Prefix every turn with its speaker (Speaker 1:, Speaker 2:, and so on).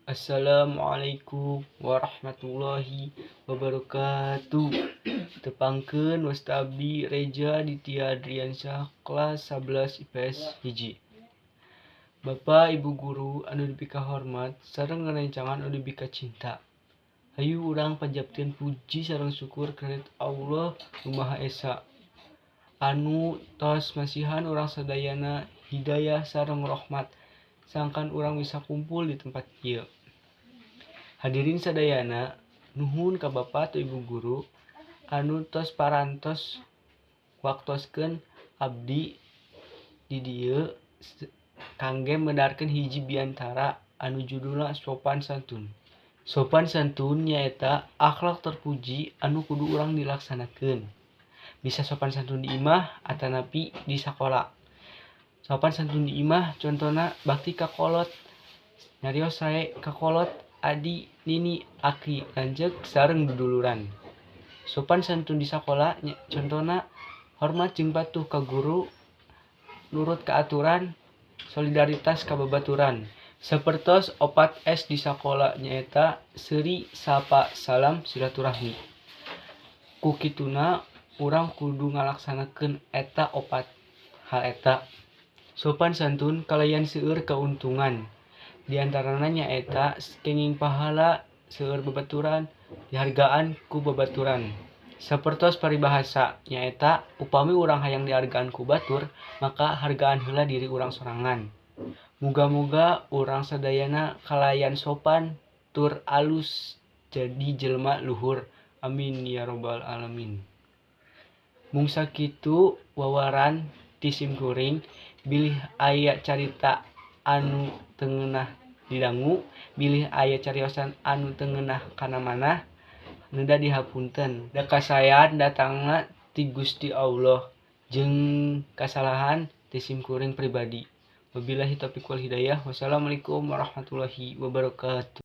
Speaker 1: Assalamualaikum warahmatullahi wabarakatuh. Tepangkeun wasta abdi Reja Ditya Adriansyah kelas 11 IPS 1. Bapak Ibu guru anu dipikahormat sareng rerencangan anu dipikacinta. Hayu urang panjatkeun puji sareng syukur kehadirat Allah Nu Maha Esa anu tos masihan urang sadayana hidayah sareng rahmat sangkan urang bisa kumpul di tempat ieu. Hadirin sadayana, nuhun ka Bapak atau Ibu guru anu tos parantos waktoskeun abdi di dieu kangge medarkeun hiji biantara anu judulna sopan santun. Sopan santun nyaeta akhlak terpuji anu kudu urang dilaksanakeun. Bisa sopan santun di imah atanapi di sakola. Sopan santun di imah contona bakti ka kolot, nyarios sae ka kolot, adi, nini, aki, lanceuk sareng duduluran. Sopan santun di sakola contona hormat jeung patuh ka guru, nurut ka aturan, solidaritas ka babaturan. Sapertos 4S di sakola nyaeta seuri, sapa, salam, silaturahmi. Ku kituna urang kudu ngalaksanakeun eta opat hal eta. Sopan santun kalayan seueur kauntungan. Di antarana nyaeta kenging pahala, seueur babaturan, dihargaan ku babaturan. Sapertos paribahasa nyaeta upami urang hayang dihargaan ku batur, maka hargaan heula diri urang sorangan. Muga-muga urang sadayana kalayan sopan tur alus jadi jelema luhur. Amin ya robbal alamin. Mung sakitu wawaran ti simkuring, bilih aya carita anu teu ngeunah didangu, bilih aya cariosan anu teu ngeunah kana manah, neda dihapunten. Da kasaean datangna ti Gusti Allah jeung kasalahan ti simkuring pribadi. Wabillahi taufiq wal hidayah. Wassalamualaikum warahmatullahi wabarakatuh.